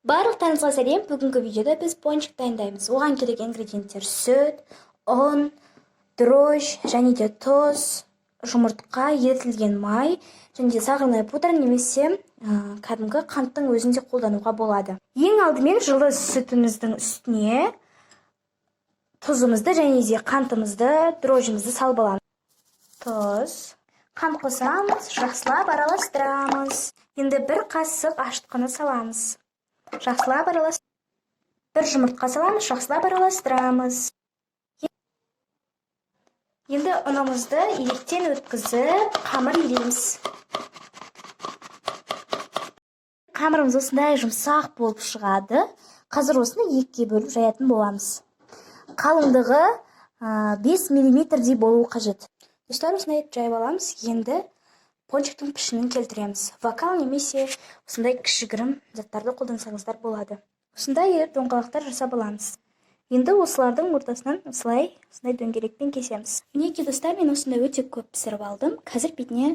Барлықтарыңызға сәлем! Бүгінгі видеода біз пончик дайындаймыз. Оған керек ингредиенттер: сүт, ұн, дрожжи және де тұз, жұмыртқа, ерітілген май және де сахарная пудра немесе кәдімгі қанттың өзін де қолдануға болады. Ең алдымен жылы сүтіміздің үстіне тұзымызды және де қантымызды, дрожжимізді салып аламыз. Тұз, қант қосамыз, жақсылап араластырамыз. Енді бір қасық ашытқыны саламыз, жақсылап аралас. Бір жұмыртқа саламыз, жақсылап араластырамыз. Енді ұнымызды електен өткізіп, қамыр илейміз. Қамырымыз осындай жұмсақ болып шығады. Қазір осыны екіге бөліп жаятын боламыз. Қалыңдығы 5 миллиметрдей болуы қажет. Достар, осындай етіп жайып аламыз. Енді пончиктің пішінін келтіреміз. Бокал немесе осындай кішігірім заттарды қолдансаңыздар болады. Осындай етіп доңғалақтар жасап аламыз. Енді осылардың ортасынан осылай, осындай дөңгелекпен кесеміз. Мінекей, достар, мен осындай өте көп пісіріп алдым. Қазір бетіне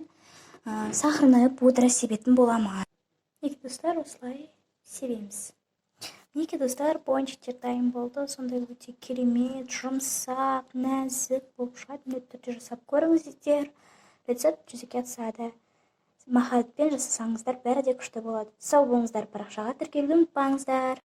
сахарная пудра себетін боламын. Мінекей, достар, осылай себеміз. Мінекей, достар, пончиктер дайын болды. Сондай өте керемет, жұмсақ, нәзік болып шығады. Міндетті түрде жасап көріңіздер, рецепт жүзеге асады. Махаббатпен жасасаңыздар, бәрі де күшті болады. Сау болыңыздар! Парақшаға тіркелуді ұмытпаңыздар.